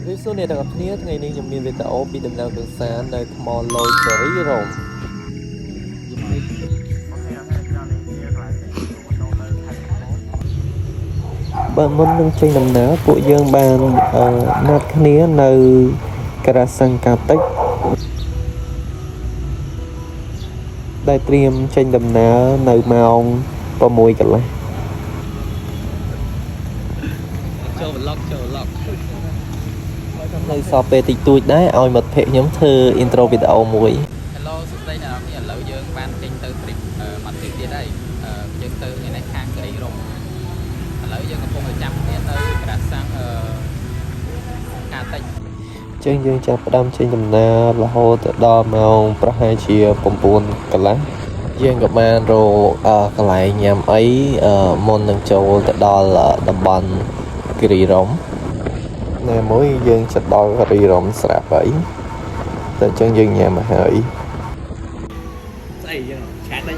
រាបសួរអ្នកទាំងអស់គ្នាថ្ងៃនេះខ្ញុំមានវីដេអូពីដំណើរកម្សាន្តនៅថ្មលយគិរីរម្យបើមុននឹងចេញដំណើរពួកយើងបានណាត់គ្នានៅការ៉ាសង្កាតិចដែលត្រៀមចេញដំណើរនៅម៉ោង6កន្លះ ចូល vlog ចូល vlog នៅសល់ពេលតិចតួចដែរឲ្យមិត្តភក្តិខ្ញុំធ្វើ intro វីដេអូមួយ Hello សួស្តីអ្នកនរគ្នាឥឡូវយើងបានចេញទៅ trip មួយ trip ទៀតហើយយើងទៅថ្ងៃនេះខាងគិរីរម្យឥឡូវយើងកំពុងតែចាំគ្នានៅក្រាសាំងកាតិច ចឹងយើងចាប់ផ្ដើមចេញដំណើររហូតទៅដល់ម៉ោងប្រហែលជា9កន្លះយើងក៏បានរកកន្លែងញ៉ាំអីមុននឹងចូលទៅដល់តំបន់គិរីរម្យណែមួយយើងចិត្តដល់គិរីរម្យស្រាប់ហើយតែចឹងយើងញ៉ាំមកហើយ ស្អីយើងឆាតដេញ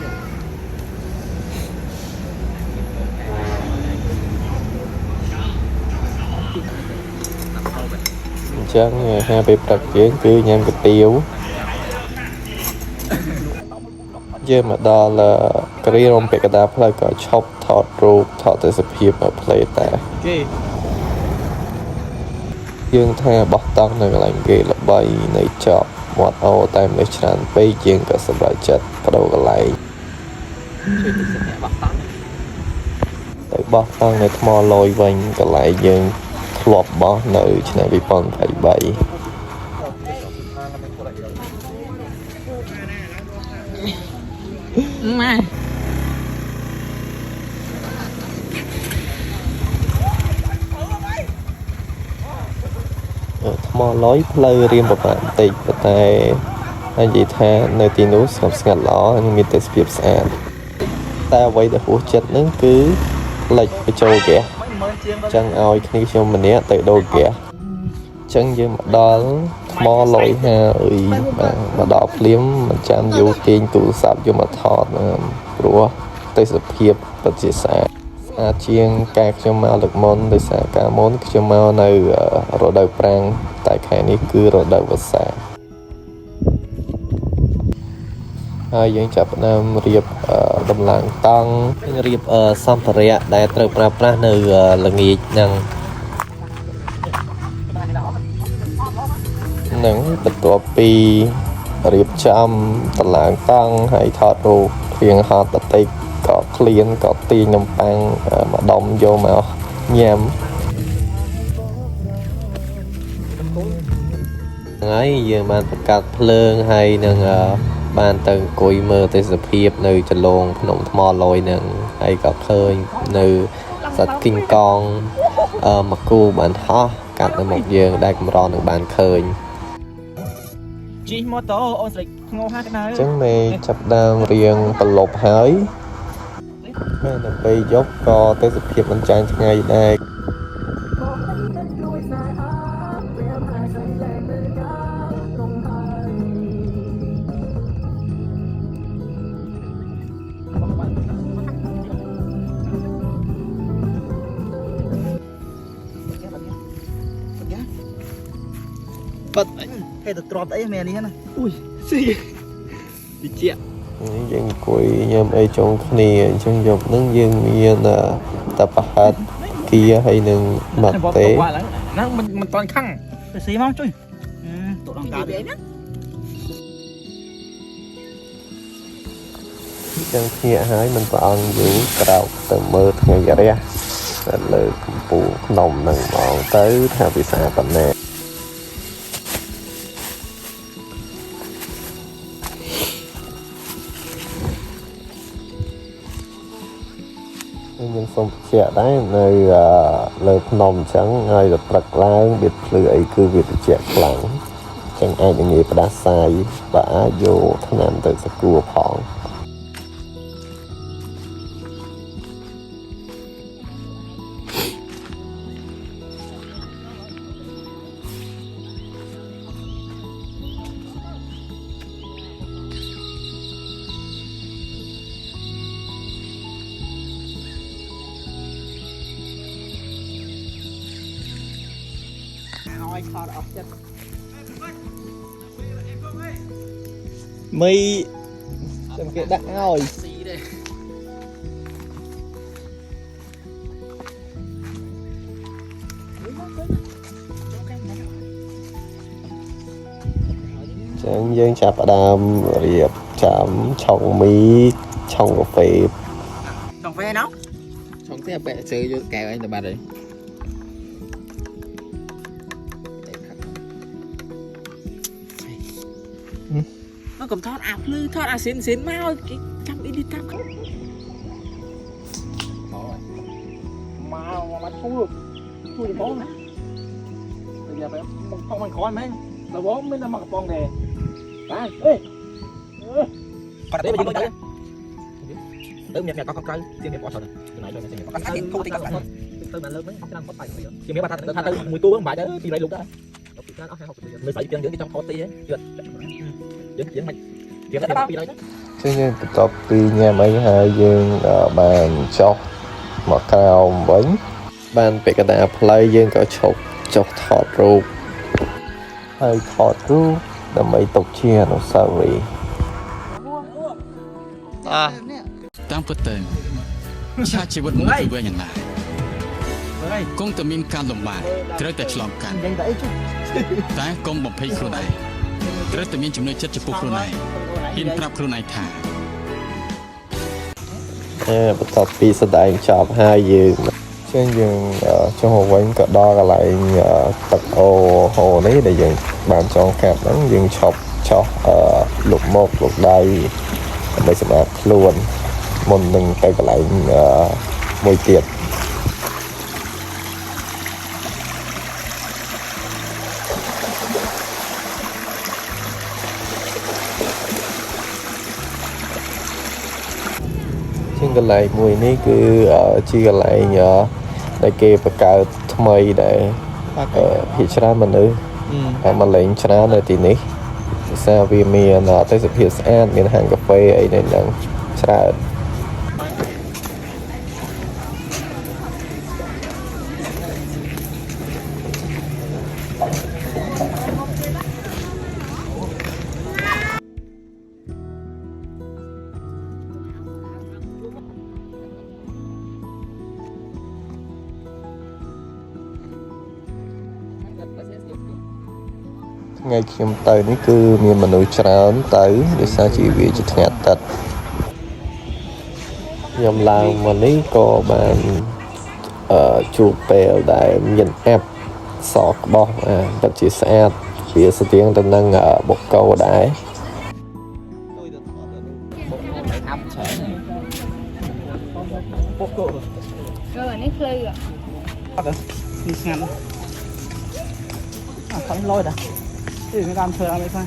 អញ្ចឹងអាហារពេលព្រឹកយើងគឺញ៉ាំគុយទាវយើងមកដល់គិរីរម្យពាក់កណ្ដាលផ្លូវក៏ឈប់ថតរូបថតទេសភាពមកផ្លេតា គេ យើងថាបោះតង់នៅកន្លែងគេល្បីនៅចប់មាត់អូតែមនុស្សច្រើនពេកយើងក៏សម្រេចចិត្តបដូរកន្លែង ជួយតិចសិនអ្នកបោះតង់ ទៅបោះតង់នៅថ្មលយវិញកន្លែងយើងធ្លាប់បោះនៅឆ្នាំ2023 ម៉ែ ថ្មលយផ្លូវរៀងពិបាកបន្តិចប៉ុន្តែនិយាយថានៅទីនោះស្ងប់ស្ងាត់ល្អនិងមានទេសភាពស្អាតតែអ្វីដែលហួសចិត្តហ្នឹងគឺផ្លិចបញ្ចូលហ្គាសចឹងឲ្យគ្នាខ្ញុំម្នាក់ទៅដូរហ្គាសចឹងយើងមកដល់ថ្មលយហើយបាទមកដល់ភ្លាមមិនចាំយូរទាញទូរស័ព្ទយកមកថតព្រោះទេសភាពពិតជាស្អាត ស្អាតជាងការខ្ញុំមកលើកមុនដោយសារកាលមុនខ្ញុំមកនៅរដូវប្រាំងតែខែនេះគឺរដូវវស្សាហើយយើងចាប់ផ្ដើមរៀបដំឡើងតង់រៀបសម្ភារៈដែលត្រូវប្រើប្រាស់នៅល្ងាចហ្នឹងនឹងបន្ទាប់ពីរៀបចំតម្លើងតង់ហើយថតរូបរៀងហត់បន្តិចក៏ឃ្លានក៏ទាញនំប៉័ងមួយដុំយកមកញ៉ាំ ថ្ងៃយើងបានបង្កាត់ភ្លើងហើយនឹងបានទៅអង្គុយមើលទេសភាពនៅចលងភ្នំថ្មលយនឹងហើយក៏ឃើញនៅសត្វគីងកងមកគូបានហោះកាត់នៅមុខយើងដែលកម្រនឹងបានឃើញ ជិះម៉ូតូអូនស្រីធ្ងោហាក្តៅ អញ្ចឹងមេចាប់ដើមរៀងប្រឡប់ហើយមែនតែពេលយប់ក៏ទេសភាពមិនចាញ់ថ្ងៃដែរ ប៉ាត់ហេតុទ្របអីមែននេះណាអុយស៊ី តិច នេះយើងអង្គុយញ៉ាំអីចុងគ្នាអញ្ចឹងយប់ហ្នឹងយើងមានតែប្រហិតគៀហើយនឹងម៉ាត់ទេ ហ្នឹងមិនមិនតាន់ខឹងទៅស៊ីមកជួយតដងកាទៀត ចឹងភ្ញាក់ហើយមិនប្រអងយូរក្រោកទៅមើលថ្ងៃរះនៅលើកំពូលភ្នំហ្នឹងហ្មងទៅថាពិសាប៉ុណ្ណាខ្ញុំសូមបញ្ជាក់ដែរនៅលើភ្នំអញ្ចឹងហើយទៅព្រឹកឡើងវាភ្លឺអីគឺវាត្រជាក់ខ្លាំងអញ្ចឹងអាចនឹងងាយផ្ដាសាយបើអាចយកថ្នាំទៅសកួរផង ឲ្យថតអស់ចិត្ត មីចាំគេដាក់ឲ្យ ស៊ីទេ ចឹងយើងចាប់ផ្ដើមរៀបចំឆុងមីឆុងកាហ្វេ ចង់វេណោ ឆុងទេបែកជើយកកែវអញទៅបាត់ហើយ មកកុំថតអាភ្លឺថតអាស៊ីនស៊ីនមកគេចាំអ៊ីឌីតាមមកមកធូរធូរបងណាតែយ៉ាបែបបងមិនក្រមែនតែបងមានតែមកកំប៉ុងទេបាទអេ គាត់ទៅយើងទៅទៅមានអ្នកកកក្រៅជាមានបោះច្រើនចំណាយច្រើនជាងគាត់ថាធូរតិចគាត់ ទៅបានលើកហ្នឹងច្រើនគាត់បាយ ជាមានគាត់ថាទៅមួយទូហ្នឹងមិនបាច់ទៅ200លុកដែរ ច្រើនអស់50រៀល មើលស្អីពីយើងគេចង់ថតទីហ៎ជឿយើងយើងមិនយើងទៅ200ទៅ ចឹងយើងបន្ទាប់ពីញ៉ាំអីហើយយើងបានចុះមកក្រោមវិញបានពាក់កណ្ដាលផ្លូវយើងក៏ឈប់ចុះថតរូបហើយថតរូបដើម្បីទុកជាអនុស្សាវរីយ៍ តាមពិតទៅឆាកជីវិតមួយគឺវែងអន្លាយគង់តែមានការលំបាកត្រូវតែឆ្លងកាត់ យ៉ាងតែអីជុះ តែកុំបំភ័យខ្លួនឯងត្រូវតែមានជំនឿចិត្តចំពោះខ្លួនឯងហ៊ានប្រាប់ខ្លួនឯងថា អេបន្ទាប់ពីស្ដែងចប់ហើយយើងចឹងយើងចុះមកវិញក៏ដល់កន្លែងទឹកអូហូនេះដែលយើងបានចងកាប់ហ្នឹងយើងឈប់ចោះលុបមកលុបដៃដើម្បីសម្អាតខ្លួនមុននឹងទៅកន្លែងមួយទៀត ជាងកន្លែងមួយនេះគឺជាកន្លែងដែលគេបង្កើតថ្មីដែលភាគច្រើនមនុស្សតែមកលេងច្រើននៅទីនេះដោយសារវាមានទេសភាពស្អាតមានហាងកាហ្វេអីនៅហ្នឹងច្រើនថ្ងៃខ្ញុំទៅនេះគឺមានមនុស្សច្រើនទៅដោយសារជាវាជាថ្ងៃអាទិត្យខ្ញុំឡើងមកនេះក៏បានជួបពេលដែលមានអាប់សក្បោះអាពិតជាស្អាតវាស្ទៀងទៅនឹងបូកកោដែរ អាប់ច្រើន ពុកគោ អឺនេះភ្លឺ អត់នេះស្ងាត់អាថតលយតាគឺមានតាមធ្វើអីខ្លះ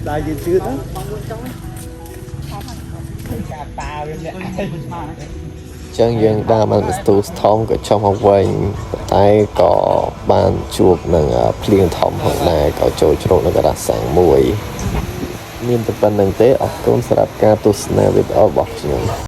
ដែរយឺតយឺត តាវាលាក់ ចឹងយើងដើរបានស្ទូស្ថំក៏ចុះមកវិញប៉ុន្តែក៏បានជួបនឹងភ្លៀងធំផងដែរក៏ចូលជ្រកនៅការ៉ាសាំងមួយ មានតែប៉ុណ្្នឹងទេអរគុណសម្រាប់ការទស្សនាវីដេអូរបស់ខ្ញុំ។